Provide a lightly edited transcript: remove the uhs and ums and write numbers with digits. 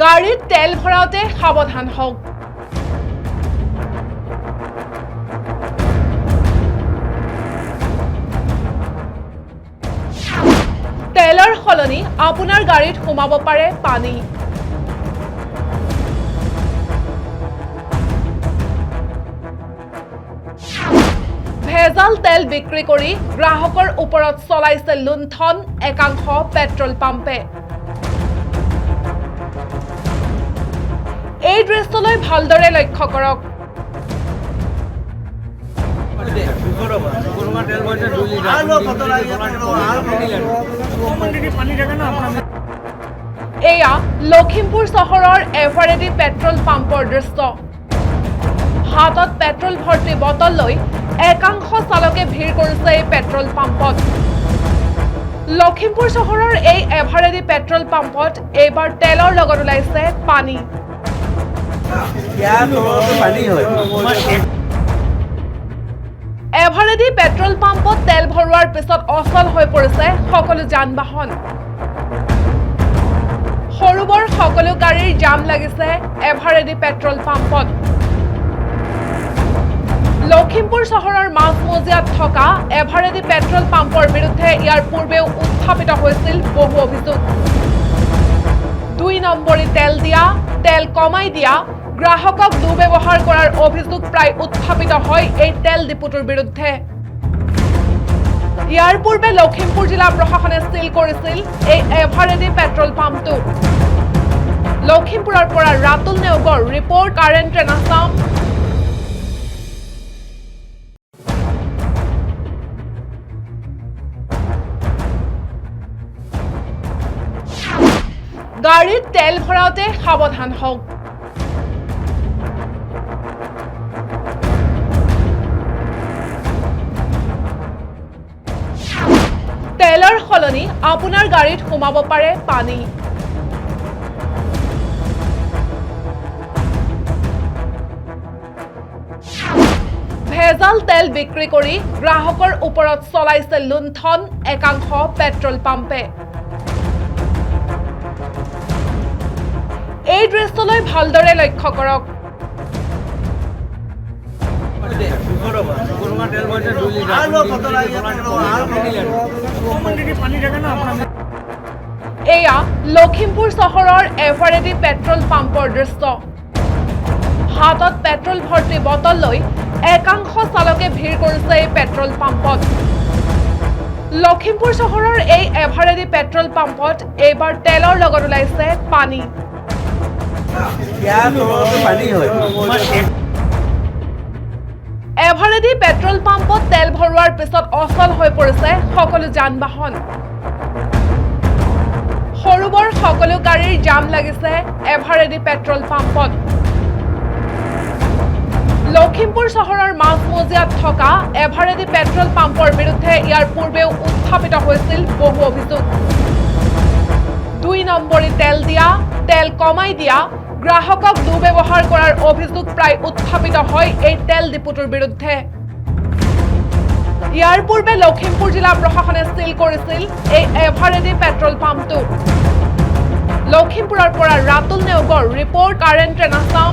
গাড়ীত তেল ভৰাওঁতে সাৱধান হওক। তেলৰ সলনি আপোনাৰ গাড়ীত সোমাব পাৰে পানী। ভেজাল তেল বিক্ৰী কৰি গ্ৰাহকৰ ওপৰত চলাইছে লুণ্ঠন একাংশ পেট্ৰল পাম্পে। এই দৃশ্যলৈ ভালদৰে লক্ষ্য কৰক। এয়া লখিমপুৰ চহৰৰ এভাৰেডি পেট্ৰল পাম্পৰ দৃশ্য। হাতত পেট্ৰল ভৰ্তি বটল লৈ একাংশ চালকে ভিৰ কৰিছে এই পেট্ৰল পাম্পত। লখিমপুৰ চহৰৰ এই এভাৰেডি পেট্ৰল পাম্পত এইবাৰ তেলৰ লগত ওলাইছে পানী। এভাৰেডি পেট্ৰল পাম্পত তেল ভৰোৱাৰ পিছত অচল হৈ পৰিছে সকলো যান বাহন। সৰু বৰ সকলো গাড়ীৰ জাম লাগিছে এভাৰেডি পেট্ৰল পাম্পত। লখিমপুৰ চহৰৰ মাজমজিয়াত থকা এভাৰেডি পেট্ৰল পাম্পৰ বিৰুদ্ধে ইয়াৰ পূৰ্বেও উত্থাপিত হৈছিল বহু অভিযোগ। 2 নম্বৰী তেল দিয়া, তেল কমাই দিয়া, গ্ৰাহকক দুৰ্ব্যৱহাৰ কৰাৰ অভিযোগ প্ৰায় উত্থাপিত হয় এই তেল ডিপুটোৰ বিৰুদ্ধে। ইয়াৰ পূৰ্বে লখিমপুৰ জিলা প্ৰশাসনে চিল কৰিছিল এই এভাৰেডি পেট্ৰল পাম্পটো। লখিমপুৰৰ পৰা ৰাতুল নেওগৰ ৰিপৰ্ট, কাৰেণ্ট ট্ৰেন আছাম। গাড়ীত তেল ভৰাওঁতে সাৱধান হওক। তেলৰ সলনি আপোনাৰ গাড়ীত সোমাব পাৰে পানী। ভেজাল তেল বিক্ৰী কৰি গ্ৰাহকৰ ওপৰত চলাইছে লুণ্ঠন একাংশ পেট্ৰল পাম্পে। এই দৃশ্যলৈ ভালদৰে লক্ষ্য কৰক। এয়া লখিমপুৰ চহৰৰ এভাৰেডি পেট্ৰল পাম্পৰ দৃশ্য। হাতত পেট্ৰল ভৰ্তি বটল লৈ একাংশ চালকে ভিৰ কৰিছে এই পেট্ৰল পাম্পত। লখিমপুৰ চহৰৰ এই এভাৰেডি পেট্ৰল পাম্পত এইবাৰ তেলৰ লগত ওলাইছে পানী। এভাৰেডি পেট্ৰল পাম্পত তেল ভৰোৱাৰ পিছত অচল হৈ পৰিছে সকলো যান বাহন। সৰু বৰ সকলো গাড়ীৰ জাম লাগিছে এভাৰেডি পেট্ৰল পাম্পত। লখিমপুৰ চহৰৰ মাজমজিয়াত থকা এভাৰেডি পেট্ৰল পাম্পৰ বিৰুদ্ধে ইয়াৰ পূৰ্বেও উত্থাপিত হৈছিল বহু অভিযোগ। 2 নম্বৰী তেল দিয়া, তেল কমাই দিয়া, গ্ৰাহকক দুৰ্ব্যৱহাৰ কৰাৰ অভিযোগ প্ৰায় উত্থাপিত হয় এই তেল ডিপুটোৰ বিৰুদ্ধে। ইয়াৰ পূৰ্বে লখিমপুৰ জিলা প্ৰশাসনে চিল কৰিছিল এই এভাৰেডি পেট্ৰল পাম্পটো। লখিমপুৰৰ পৰা ৰাতুল নেওগৰ ৰিপৰ্ট, কাৰেণ্ট ট্ৰেন আছাম।